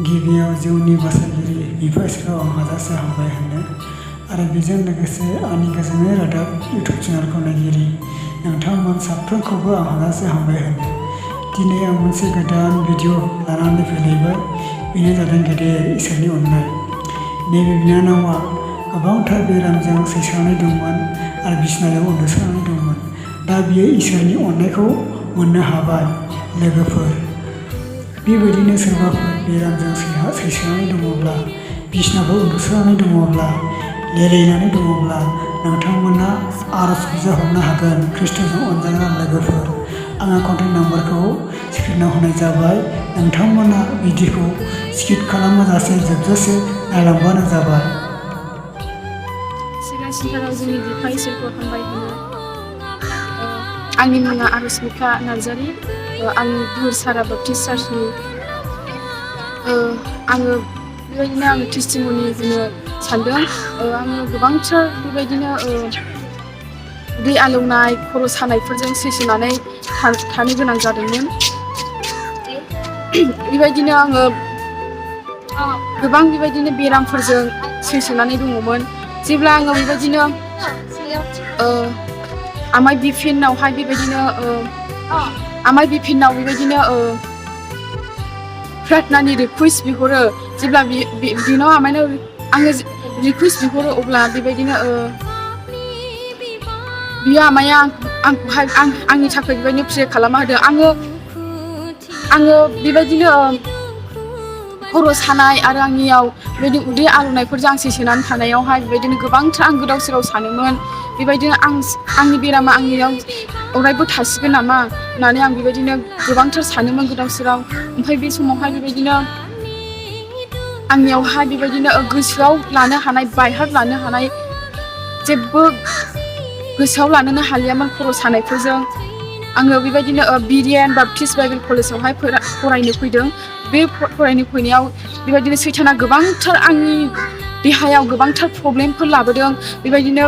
गिबियाव जिउनि बासागिरि बिफा इसोरखौ आं हाजासे हामबाय होनो आरो बेजों लोगोसे आंनि गोजोननाय रादाब इउटुब चेनेलखौ नायगिरि नोंथांमोन साफ्रोमखौबो आं हाजासे हामबाय होनो दिनै आं मोनसे गोदान भिडिअ लानानै फैलायबाय बेनो जादों गेदेर इसोरनि अननाय नैबे बिनानावा गोबांथार बेरामजों सैसोनानै दंमोन आरो बिसनायाव उन्दुसोनानै दंमोन दा बियो इसोरनि अननायखौ मोननो हाबाय लोगोफोर बेबायदिनो सोरबाफोर बेरामजों सैसोनानै दङब्ला बिसनायाव उन्दुसोनानै दङब्ला लेलायनानै दङब्ला नोंथांमोना आरज बिजाबहरनो हागोन खृष्टजों अनजाग्रा लोगोफोर आङो कन्टेक्ट नाम्बारखौ स्क्रिनाव होनाय जाबाय नोंथांमोना भिडिअखौ स्किप खालामाजासे जोबजासे नायलांबानो जाबाय सिगांसिनथाराव जोंनि बिफा इसोरखौ हामबाय होनो आंनि मुङा आरशमिखा नार्जारी आंनि बुहुरसारा बाप्टिस्ट चार्चनि आङो बेबायदिनो आङो टेस्टिमनि होनो सानदों आङो गोबांथार बेबायदिनो दै आलौनाय खर' सानायफोरजों सैसोनानै थानो गोनां जादोंमोन बेबायदिनो आङो गोबां बेबायदिनो बेरामफोरजों सैसोनानै दङमोन जेब्ला आङो बेबायदिनो आमाय बिपेनावहाय बेबायदिनो आमाय बिपेनाव बेबायदिनो प्रार्थनानि रिकुवेस्ट बिहरो जेब्ला बिनाव आमायनाव आङो रिकुवेस्ट बिहरो अब्ला बेबायदिनो बियो आमाया आंखौहाय आंनि थाखाय बेबायदिनो प्रे खालामना होदों आङो बेबायदिनो खर' सानाय आरो आंनियाव बेबायदि उदै आलौनायफोरजों आं सैसोनानै थानायावहाय बेबायदिनो गोबांथार आं गोदाव सोराव सानोमोन बेबायदिनो आंनि बेरामा आंनियाव अरायबो थासिगोन नामा होननानै आं बेबायदिनो गोबांथार सानोमोन गोदाव सोराव ओमफ्राय बे समावहाय बेबायदिनो आंनियावहाय बेबायदिनो गोसोआव लानो हानाय बायहार लानो हानाय जेबो गोसोआव लानोनो हालियामोन खर' सानायफोरजों आङो बेबायदिनो बिरियान बाप्टिस्ट बाइबेल कलेजावहाय फरायनो फैदों बे फरायनो फैनायाव बेबायदिनो सैताना गोबांथार आंनि देहायाव गोबांथार प्रब्लेमफोर लाबोदों बेबायदिनो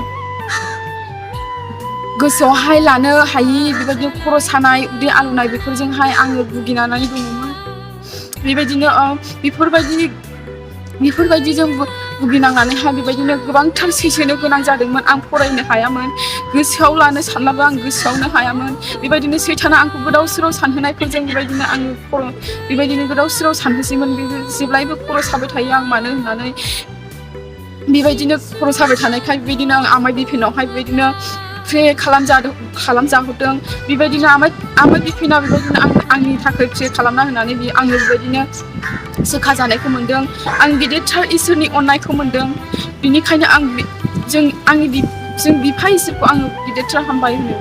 गोसोआवहाय लानो हायि बेबायदिनो खर' सानाय उदै आलौनाय बेफोरजोंहाय आङो भुगिनानै दङमोन बेबायदिनो बेफोरबायदिजों भुगिनांनानैहाय बेबायदिनो गोबांथार सैसोनो गोनां जादोंमोन आं फरायनो हायामोन गोसोआव लानो सानब्लाबो आं गोसोआवनो हायामोन बेबायदिनो सैताना आंखौ गोदाव सोराव सानहोनायफोरजों बेबायदिनो आङो बेबायदिनो गोदाव सोराव सानहोसैमोन जेब्लायबो खर' साबाय थायो आं मानो होननानै बेबायदिनो खर' साबाय थानायखाय बेबायदिनो आं आमाय बिपेनावहाय बेबायदिनो प्रे खालामजाहरदों बेबायदिनो आमाय बिपेना बेबायदिनो आंनि थाखाय प्रे खालामना होनानै आङो बेबायदिनो सोखा जानायखौ मोन्दों आं गिदिरथार इसोरनि अननायखौ मोन्दों बिनिखायनो जों बिफा इसोरखौ आङो गिदिरथार हामबाय होनो